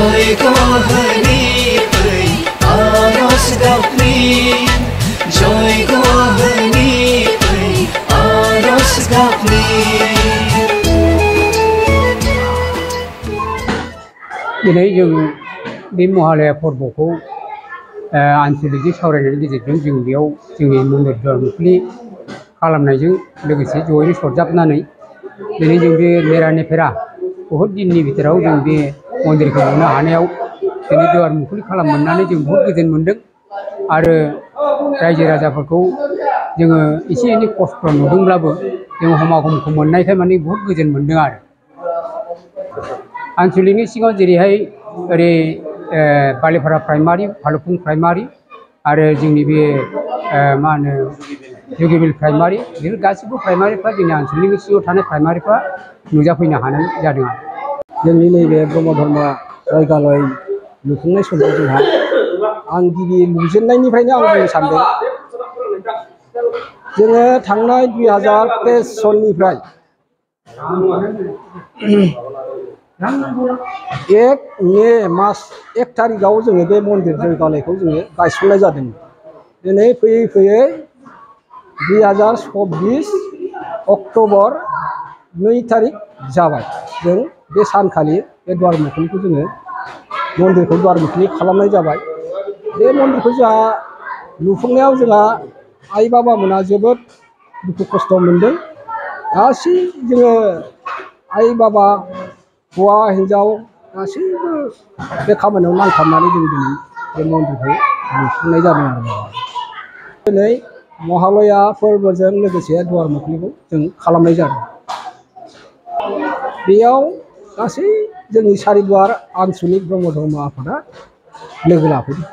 जयग हरि फै आरज गाबनि जयग हरि फै आरज गाबनि। दिनै जों बे महालया फोरबोखौ आनसलिक सावरायनायनि गेजेरजों जों बेयाव जोंनि मन्दिर दुवारमुखुलि खालामनायजों लोगोसे जयैनो सरजाबनानै दिनै जों बे नेरानेफेरा बहुत दिननि भितराव जों बे मन्दिरखौ लुनो हानायाव दिनै दुवारमुखुलि खालाम मोननानै जों बहुत गोजोन मोनदों आरो रायजो राजाफोरखौ जोङो एसे एनै खस्थ' नुदोंब्लाबो जों हमागमखौ मोननायखाय माने बहुत गोजोन मोनदों आरो। आनसलिकनि सिङाव जेरैहाय ओरै बालिपारा प्राइमारि भालुकपुं प्राइमारि आरो जोंनि बे मा होनो जुगिबिल प्राइमारि बेफोर गासिबो प्राइमारिफ्रा जोंनि आनसलिकनि सिङाव थानाय प्राइमारिफ्रा नुजाफैनो हानाय जादों आरो। जोंनि नैबे ब्रह्म धर्म जायगालय लुफुंनाय समाव जोंहा आं गिबि लुजेननायनिफ्रायनो आं बुंनो सानदों जोङो थांनाय 2023 सननिफ्राय 1 मे मास 1 तारिखआव जोङो बे मन्दिर जयगालयखौ जोङो गायसननाय जादों। दिनै फैयै फैयै 2024 अक्ट'बर 2 तारिख जाबाय। जों बे सानखालि बे दुवारमुखुलिखौ जोङो मन्दिरखौ दुवारमुखुलि खालामनाय जाबाय। बे मन्दिरखौ जोंहा लुफुंनायाव जोंहा आइ बाबामोना जोबोद दुखु खस्थ' मोनदों। गासै जोङो आइ बाबा हौवा हिन्जाव गासैबो बे खामानियाव नांथाबनानै जों दिनै बे मन्दिरखौ लुफुंनाय जादों आरो। दिनै महालया फोरबोजों लोगोसे दुवारमुखुलिखौ जों खालामनाय जादों। बेयाव गासै जोंनि सारिदुवार आनसलिक ब्रह्म धर्म आफादा लोगो लाफैदों।